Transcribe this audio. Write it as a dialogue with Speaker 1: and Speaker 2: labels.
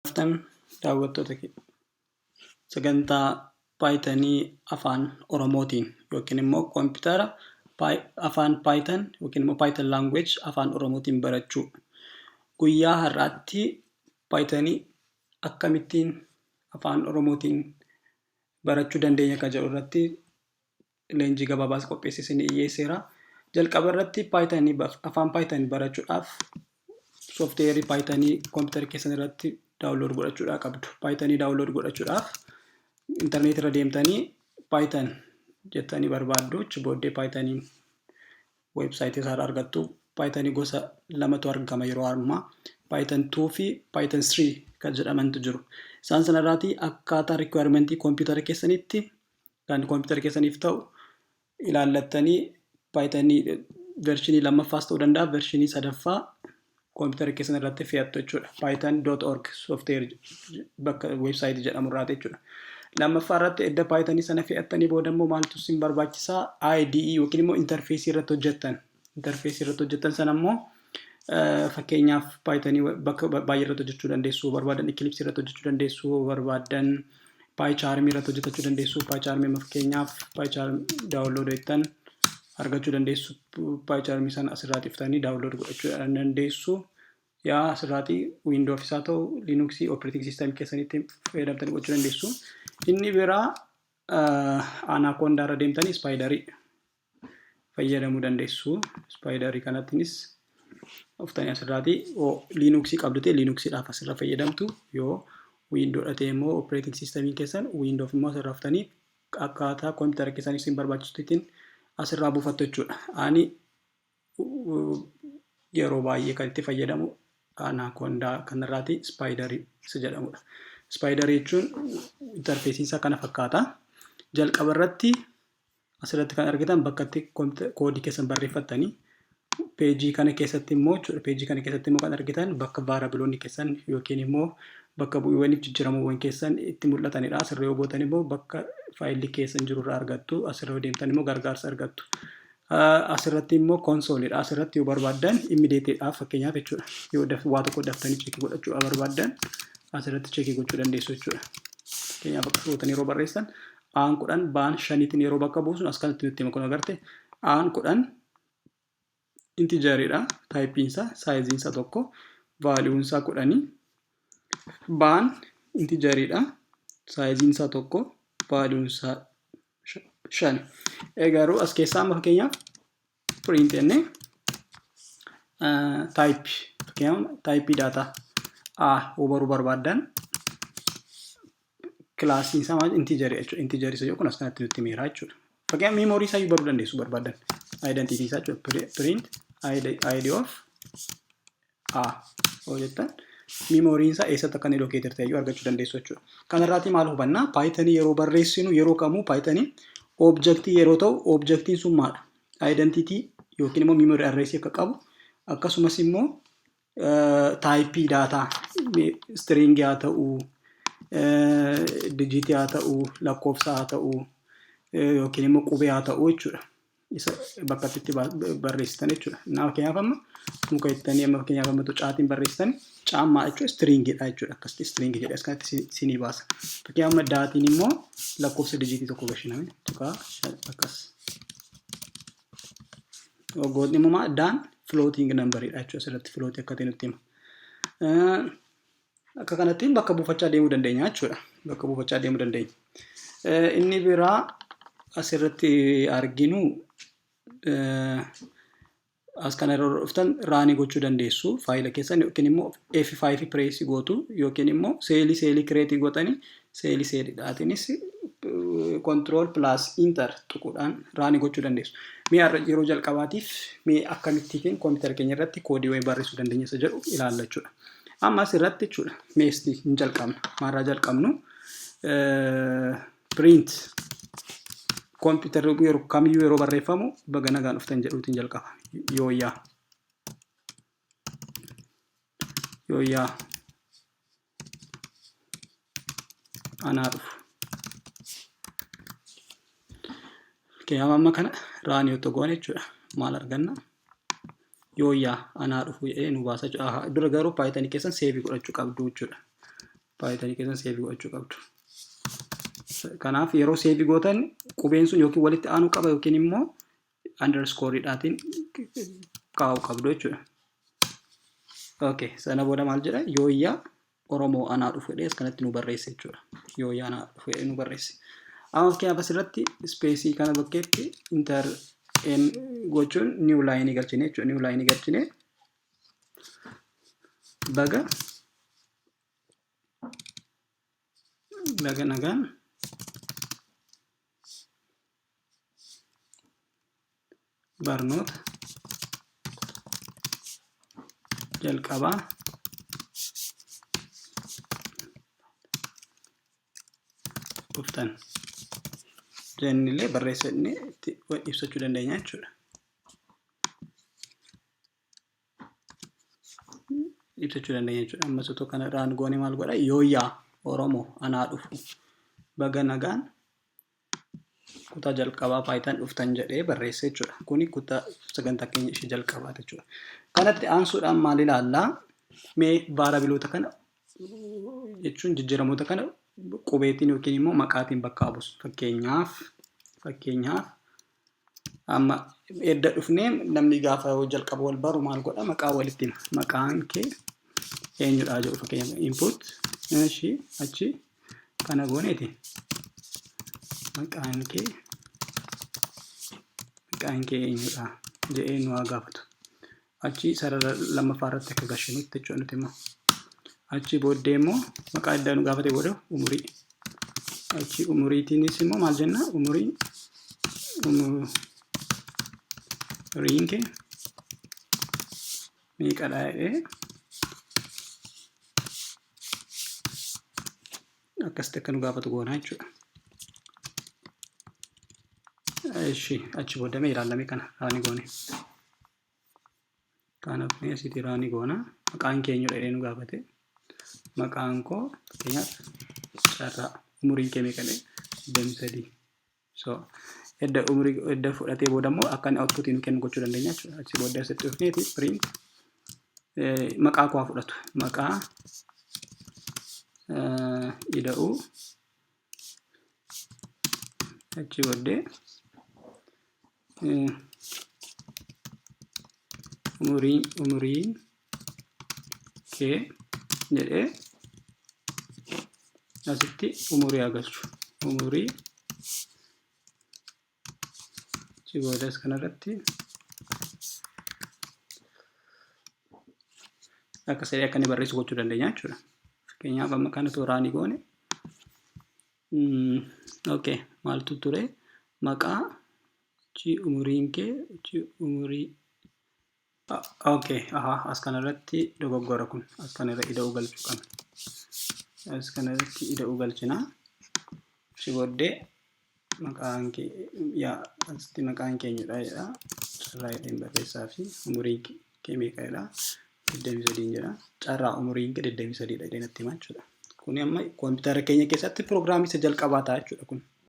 Speaker 1: Dhuftan daawwattoota sagantaa Pythonii afaan Oromootiin yookiin immoo koompitara afaan Python yookiin immoo Python language afaan Oromootiin barachuu. Guyyaa har'aatti Pythonii akkamittiin afaan Oromootiin barachuu dandeenya kan jedhu irratti leenjii gabaabaas qopheessee isinii dhiyyeesseera. Jalqaba irratti Python afaan Python barachuudhaaf sooftiweerii Python koompitara keessan irratti daawunlood godhachuudhaa qabdu. Python daawunlood godhachuudhaaf intarneetii irra deemtanii Python jettanii barbaaddu. Achi booddee Pythoniin weebsaayitii isaarraa argattu. Python gosa lamatu argama yeroo ammaa. Python 2 fi Python 3 kan jedhamantu jiru. Isaan sanarraatii akkaataa riikwaayirmentii koompitara keessanitti kan koompitara keessaniif ta'u ilaallattanii Python vershinii lammaffaas ta'uu danda'a, vershinii sadaffaa koompitara keessan irratti fe'attu jechuudha. Python.org software bakka weebsaayitii jedhamu irraati jechuudha. Lammaffaa irratti edda Python sana fe'attanii booda immoo maaltu isin barbaachisaa? IDE yookiin immoo interfeesii irratti hojjettan. Interfeesii irratti hojjettan sana immoo fakkeenyaaf Python bakka baay'ee irratti hojjechuu dandeessu, barbaadan Eclipse irratti hojjechuu dandeessu, barbaadan PyCharm irratti hojjetachuu dandeessu. PyCharm fakkeenyaaf PyCharm download jettan argachuu dandeessu. PyCharm sana asirraa xiftanii download godhachuu dandeessu. Yaa asirraatii Windows isaa ta'u Linux operating system keessanitti fayyadamtanii gochuu dandeessu. Inni biraa Anaconda irra deemtanii Spyderii fayyadamuu dandeessu. Spyderii kanattinis uftanii asirraatii Linux qabdu ta'e Linuxiidhaaf asirra fayyadamtu, yoo Windows ta'e immoo operating system keessan Windows immoo asirra uftanii akkaataa koompitara keessanii isin barbaachisutti asirraa buufattu jechuudha. Ani yeroo baay'ee kan itti fayyadamu Anaconda kanarraati Spyderii isa jedhamudha. Spyderii jechuun interfeesiin isaa kana fakkaata. Jalqaba irratti asirratti kan argitan bakka itti koodii keessan barreeffattanii, peejii kana keessatti immoo jechuudha. Peejii kana keessatti immoo kan argitan bakka vaarabiloonni keessan yookiin immoo bakka bu'iiwwaniif jijjiiramuuwwan keessan itti mul'atanidha. Asirra yoo gootan immoo bakka faayilli keessan jiru irraa argattu. Asirra yoo deemtan immoo gargaarsa argattu. Asirratti immoo konsoolidha. Asirratti yoo barbaaddan immideeteedhaaf fakkeenyaaf jechuudha. Yoo waa tokko daftanii cheekii godhachuu barbaaddan asirratti cheekii gochuu dandeessu jechuudha. Fakkeenyaaf akka gootan yeroo barreessan aan 10 baan shaniitiin yeroo bakka buusun as kanatti nutti hima. Kun agarte aan 10 intijeridha. Taayippiin isaa, saayiziin isaa 1, vaaliyuun isaa 10. Baan intijeridha. Saayiziin isaa 1, vaaliyuun isaa 5. Garuu as keessaa amma fakkeenyaaf print jennee taayipii, fakkeenyaaf taayipii daataa A yoo baruu barbaaddan kilaasiin isaa maal intijerii jechuudha. Intijerii isa kun as kanatti nutti himeera jechuudha. Fakkeenyaaf miimoorii isaa baruu dandeessu barbaaddan. Identity isaa jechuudha. Print ID of A yoo jettan miimooriin isaa eessatti akka inni located ta'e argachuu dandeessu jechuudha. Kanarraatii maal hubannaa? Pythonii yeroo barreessinu yeroo kamuu Pythonii objectii yeroo ta'u objectiin sun maadha? Identity yookiin immoo memory address akka qabu, akkasumas immoo taayipii daataa stringii haa ta'u, dijiitii haa ta'u, lakkoofsa haa ta'u yookiin immoo qubee haa ta'u jechuudha. Isa bakka itti barreessitan jechuudha. Naa fakkeenyaaf amma muka jettanii, amma fakkeenyaaf amma caatiin barreessitan caammaa jechuudha, stringiidha jechuudha. Akkasitti stringii jedhee as kanatti sinii baasa. Fakkeenyaaf amma daatiin immoo lakkoofsa dijiitii tokko gashiname tuqaa akkas. Waggootni immoo maal daan floating numberidha jechuudha, asirratti floatii akka ta'e nutti hima. Akka kanatti bakka buufachaa deemuu dandeenya jechuudha. Bakka buufachaa deemuu dandeenya. Inni biraa asirratti arginu as kana irra dhuftan raanii gochuu dandeessu faayila keessan, yookiin immoo F5 pireesii gootu, yookiin immoo seelii seelii kireetii gootanii seelii seeliidhaatiinis control plus enter tuquudhaan raanii gochuu dandeessu. Mee har'a yeroo jalqabaatiif mee akkamittiin koompitara keenya irratti koodii wayii barreessuu dandeenya isa jedhu ilaalla jechuudha. Amma asirratti jechuudha meestii hin jalqabna. Maalirraa jalqabnu? Print koompitara yeroo kamiyyuu yeroo barreeffamu baga nagaan dhuftan jedhuutiin jalqaba. Yooyyaa. Yooyyaa. Anaa dhufu. Fakkeenyaaf amma kana raanii otoo goone jechuudha. Maal arganna? Yooyyaa anaa dhufu jedhee nu baasa jechuudha. Dura garuu Python keessan seevii godhachuu qabdu jechuudha. Pythonii keessan save gochuu qabdu. Kanaaf yeroo save gootan qubeen sun yookiin walitti aanuu qaba yookiin immoo underscoreedhaatiin kaa'uu qabdu jechuudha. Okay, sana booda maal jedha? "Yooyyaa Oromoo, anaa dhufu" jedhee as kanatti nu barreesse jechuudha. "Yooyyaa, anaa dhufu" jedhee nu barreesse. Amma fakkeenyaaf asirratti spaceii kana bakkeetti enter n gochuun new line galchine jechuudha. New line galchine, "Baga nagaan barnoota jalqabaa dhuftan" jennillee barreessannee itti ibsachuu dandeenya jechuudha. Ibsachuu dandeenya jechuudha. Ammas otoo kana irraan goone maal godha? "Yooyyaa Oromoo, anaa dhufu, baga nagaan kutaa jalqabaa Python dhuftan" jedhee barreesse jechuudha. Kuni kutaa sagantaa keenya ishee jalqabaati jechuudha. Kanatti aansuudhaan maal ilaallaa? Mee variableoota kana jechuun jijjiiramoota kana qubeetiin yookiin immoo maqaatiin bakka buusu. Fakkeenyaaf amma edda dhufnee namni gaafa jalqaba wal baru maal godha? Maqaa walitti hima. "Maqaan kee eenyudha?" jedhu. Fakkeenyaaf input ishii achi kana gooneeti. "Maqaan kee eenyudha?" jedhee nu haa gaafatu. Achi sarara lammaffaa irratti akka gashinutti jechuudha nuti immoo. Achi booddee immoo maqaa edda nu gaafate booda umurii. Achi umuriitiinis immoo maal jenna? "Umuriin kee meeqadha?" jedhee akkasitti akka nu gaafatu goonaa jechuudha. Ishi achi booda mee ilaalame kana run goone. Kanaaf mee asitti run goona. "Maqaan kee eenyudha?" jedhee nu gaafate. Maqaan koo fakkeenyaaf Carraa. "Umuriin kee meeqadha?" 23. So edda umurii edda fudhatee booda immoo akka inni outputii nu kennu gochuu dandeenya jechuudha. Achi booda asitti dhufneeti print maqaa koo haa fudhatu. Maqaa ida'uu, achi booddee "umuriin kee" jedhee asitti umurii haa galchu. Umurii achi boodas kanarratti akka sadii akka inni barreessu gochuu dandeenya jechuudha. Fakkeenyaaf amma kana run goone, okay, maaltu ture? Maqaa, achi umuriin kee, achi umurii. Okay, aha, as kanarratti dogoggora kun, as kanarra ida'uu galchuu qabna. As kanarratti ida'uu galchina. Achi booddee "Maqaan kee", yaa asitti "Maqaan kee eenyudha?" jedha. Carraa jedheen barreessaa fi "Umuriin kee meeqa?" jedha. 23 jedha. "Carraa, umuriin kee 23 dha" jedhee natti hima jechuudha. Kuni amma koompitara keenya keessatti piroogiraamii isa jalqabaa ta'a jechuudha kun.